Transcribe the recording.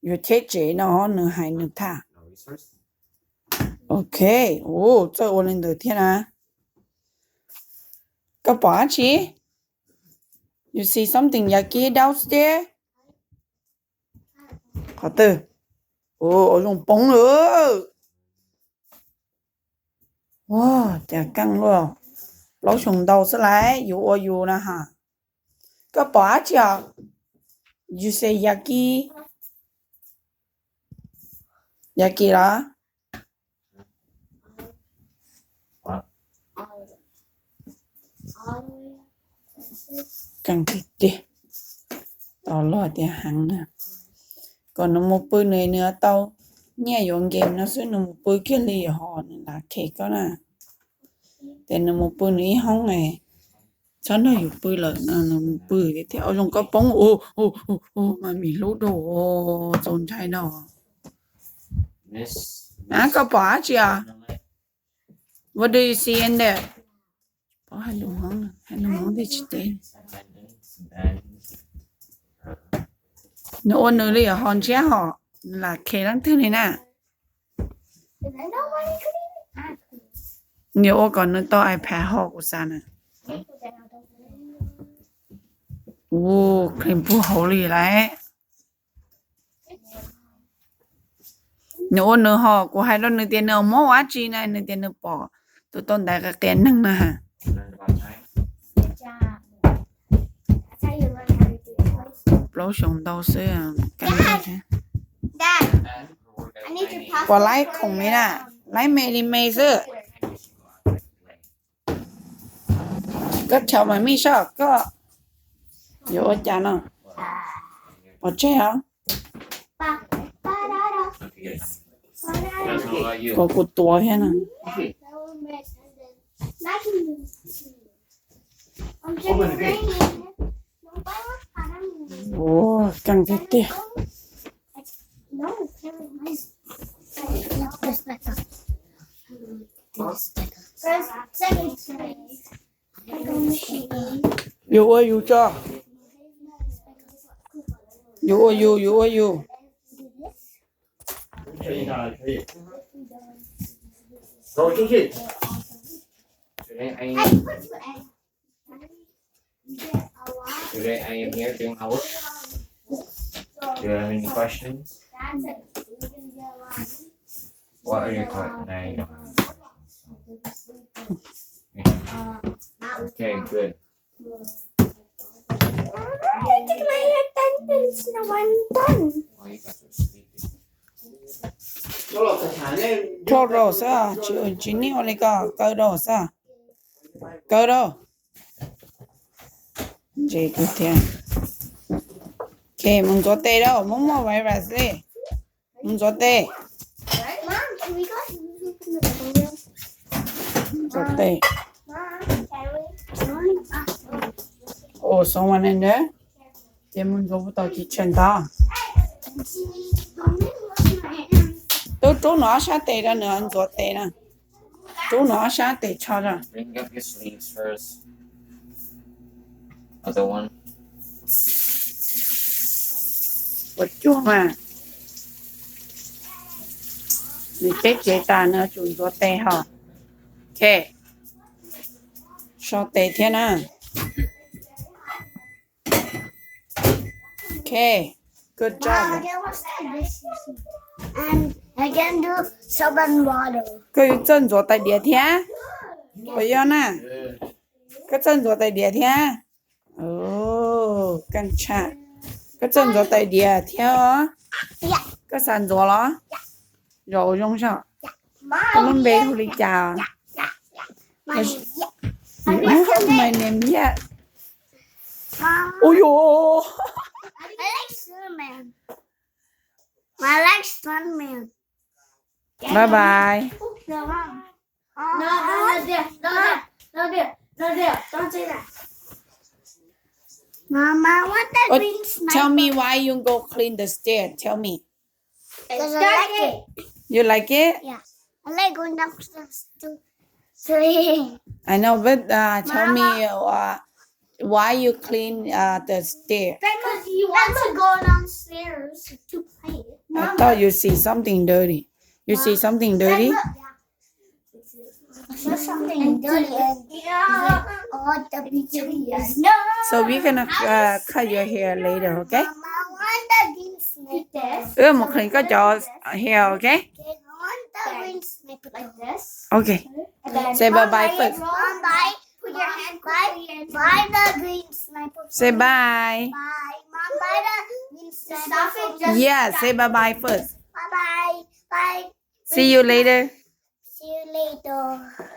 yuav cheb tsev no nws hais nws tham. Ok, ua txawj ua li ntawd thiab na. Koj pom dab tsi? You see something yucky downstairs? Qhov twg? Ua zoo poob lawm. Ua cas keej luaj, plaub xyoos ntau xwb lawm, yus ua yus na ha. Koj pom dab tsi os? You say yucky. Yucky los? Keej tiag tiag, tau luag tiag heev na. Kom nws mus pw nws, nws tau nyiaj yuav game no xwb, nws mus pw kiag li hos nws lam khe koj na. Ces nws mus pw nws ib hoob, txhob nrog yus pw lawm no, nws mus pw thiab. Ua zoo koj poob, ua mas mis hlub dua, txaus ntshai no. Ab, koj pom dab tsi os? What do you see in there? Paub hais lus Hmoob, hais lus Hmoob thiaj tsis teb. Nws ua nws li hos ntshiab hos, nws lam khe leej twg li na. Nws ua kom nws tau iPad hos kuv xav na. Ua clean pug hauv li lawm. Nws ua nws hos, kuv hais rau nws tias nws muab ua dab tsi na, nws tias nws pom tus tau ntaiv qias qias neeg na ha. Plaub xyoos ntau xwb. Pom laib khoom li na, laib me li me xwb. Koj chaw mas mij soj koj yuav ua cas no? Pov tseg os. Kom kuv tuav thiab no. Ua keej tiag tiag. Yus ua yus tso. Yus ua yus, yus ua yus. Today I am here doing my work. Do you have any questions? What are your questions? Okay, good. Rau rau xwb, tsis, tsis nim ua li ko, kaw rau xwb. Kaw rau. Ntse kawg thiab. Ok, mus ntxuav tes rau, muaj muaj virus li. Mus ntxuav tes. Ntxuav tes. Ua someone in there. Ces mus ntxuav puag tom kitchen ntag. Twb rub nws ob sab tes rau nws ntxuav tes na. Rub nws ob sab tes tsho rau. Puas cuag mas. Nws cheb tsev tas nws yuav tsum ntxuav tes hos. Ok. So tes thiab na. Ok. Good job. Koj yuav txawj ntxuav tais diav thiab? Puas yog na? Koj txawj ntxuav tais diav thiab? Koj txawj ntxuav tais diav thiab? Koj xav ntxuav los? Zov ua zoo saib. Koj lub npe hu li cas? My name, yeah. Ui, bye bye. Mama, what that means? Tell me why you go clean the stair. Tell me. You like it? Yeah. I like going downstairs too. I know, but uh, tell me uh, Why you clean uh, the stair? Because you want to go downstairs to play. I thought you see something dirty. You see something dirty? There's something dirty and all the pictures. No. So we're gonna uh, cut your hair later, okay? Mama, want the green snake. Wb mus clean koj cov hair, okay? Okay, I want the green snake. Like this. Okay. And then say bye bye first. Mom, bye. Put your hand quickly in. Buy the green sniper. Say bye. Bye. Mom, buy the green sniper. Stop it. Just yeah, say bye bye first. Bye bye. Bye. See you later. See you later.